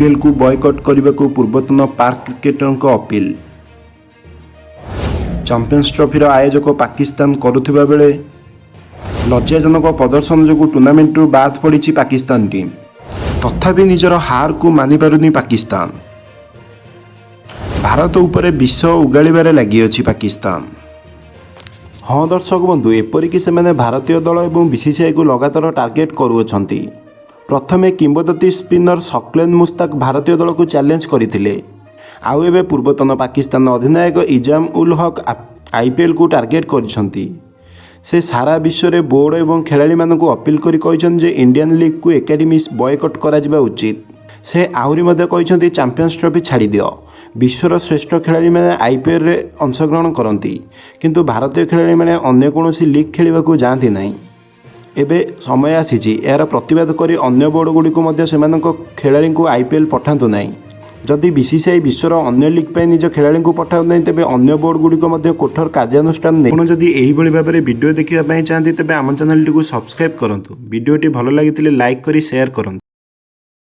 ଆଇପିଏଲ୍କୁ boycott କରିବାକୁ ପୂର୍ବତନ ପାକ୍ କ୍ରିକେଟରଙ୍କ ଅପିଲ। ଚାମ୍ପିୟନ୍ସ ଟ୍ରଫିର ଆୟୋଜକ ପାକିସ୍ତାନ କରୁଥିବା ବେଳେ ଲଜ୍ଜାଜନକ ପ୍ରଦର୍ଶନ ଯୋଗୁଁ ଟୁର୍ଣ୍ଣାମେଣ୍ଟରୁ ବାଦ୍ ପଡ଼ିଛି ପାକିସ୍ତାନ ଟିମ୍। ତଥାପି ନିଜର ହାରକୁ ମାନିପାରୁନି ପାକିସ୍ତାନ। ଭାରତ ଉପରେ ବିଷ ଉଗାଳିବାରେ ଲାଗିଅଛି ପାକିସ୍ତାନ। ହଁ ଦର୍ଶକ ବନ୍ଧୁ, ଏପରିକି ସେମାନେ ଭାରତୀୟ ଦଳ ଏବଂ ବିସିସିଆଇକୁ ଲଗାତାର ଟାର୍ଗେଟ୍ କରୁଅଛନ୍ତି। ପ୍ରଥମେ କିମ୍ବଦନ୍ତୀ ସ୍ପିନର ସକଲେନ୍ ମୁସ୍ତାକ ଭାରତୀୟ ଦଳକୁ ଚ୍ୟାଲେଞ୍ଜ କରିଥିଲେ, ଆଉ ଏବେ ପୂର୍ବତନ ପାକିସ୍ତାନ ଅଧିନାୟକ ଇଜାମ ଉଲ୍ ହକ୍ ଆଇପିଏଲ୍କୁ ଟାର୍ଗେଟ୍ କରିଛନ୍ତି। ସେ ସାରା ବିଶ୍ୱରେ ବୋର୍ଡ ଏବଂ ଖେଳାଳିମାନଙ୍କୁ ଅପିଲ କରି କହିଛନ୍ତି ଯେ ଇଣ୍ଡିଆନ୍ ଲିଗ୍କୁ ଏକାଡେମୀ ବୟକଟ୍ କରାଯିବା ଉଚିତ। ସେ ଆହୁରି ମଧ୍ୟ କହିଛନ୍ତି, ଚାମ୍ପିୟନ୍ସ ଟ୍ରଫି ଛାଡ଼ିଦିଅ। ବିଶ୍ୱର ଶ୍ରେଷ୍ଠ ଖେଳାଳିମାନେ ଆଇପିଏଲ୍ରେ ଅଂଶଗ୍ରହଣ କରନ୍ତି, କିନ୍ତୁ ଭାରତୀୟ ଖେଳାଳିମାନେ ଅନ୍ୟ କୌଣସି ଲିଗ୍ ଖେଳିବାକୁ ଯାଆନ୍ତି ନାହିଁ। ଏବେ ସମୟ ଆସିଛି ଏହାର ପ୍ରତିବାଦ କରି ଅନ୍ୟ ବୋର୍ଡଗୁଡ଼ିକୁ ମଧ୍ୟ ସେମାନଙ୍କ ଖେଳାଳିଙ୍କୁ ଆଇପିଏଲ୍ ପଠାନ୍ତୁ ନାହିଁ। ଯଦି ବିସିସିଆଇ ବିଶ୍ୱର ଅନ୍ୟ ଲିଗ୍ ପାଇଁ ନିଜ ଖେଳାଳିଙ୍କୁ ପଠାଉ ନାହିଁ, ତେବେ ଅନ୍ୟ ବୋର୍ଡଗୁଡ଼ିକ ମଧ୍ୟ କଠୋର କାର୍ଯ୍ୟାନୁଷ୍ଠାନ ନେଇ। ଆପଣ ଯଦି ଏହିଭଳି ଭାବରେ ଭିଡ଼ିଓ ଦେଖିବା ପାଇଁ ଚାହାନ୍ତି, ତେବେ ଆମ ଚ୍ୟାନେଲଟିକୁ ସବସ୍କ୍ରାଇବ୍ କରନ୍ତୁ। ଭିଡ଼ିଓଟି ଭଲ ଲାଗିଥିଲେ ଲାଇକ୍ କରି ସେୟାର କରନ୍ତୁ।